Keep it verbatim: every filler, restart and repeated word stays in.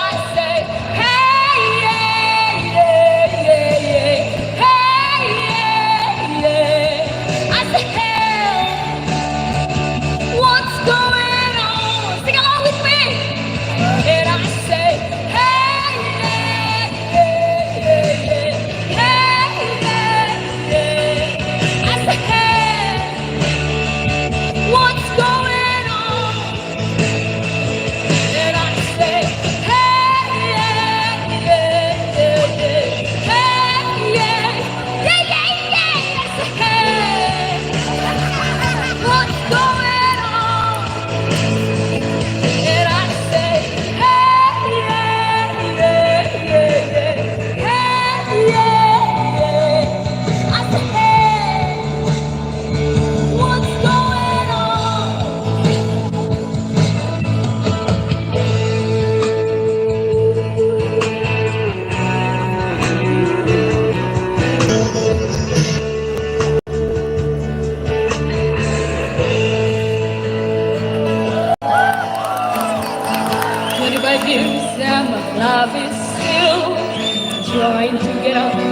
I say, hey, yeah, yeah, yeah, yeah. Hey, yeah, yeah. I say, hey, what's going on? Sing along with me. And I say, hey, yeah, yeah, yeah, yeah. Hey, yeah, yeah. I say, hey, what's going on? And I say, hey, yeah, yeah, yeah, yeah. Hey, yeah. Yeah, yeah, yeah, I say, hey. What's going on? And I say, hey, yeah, yeah, yeah, yeah. Hey, yeah, yeah. I say, hey, what's going on? Twenty-five years and my love is still trying to get out.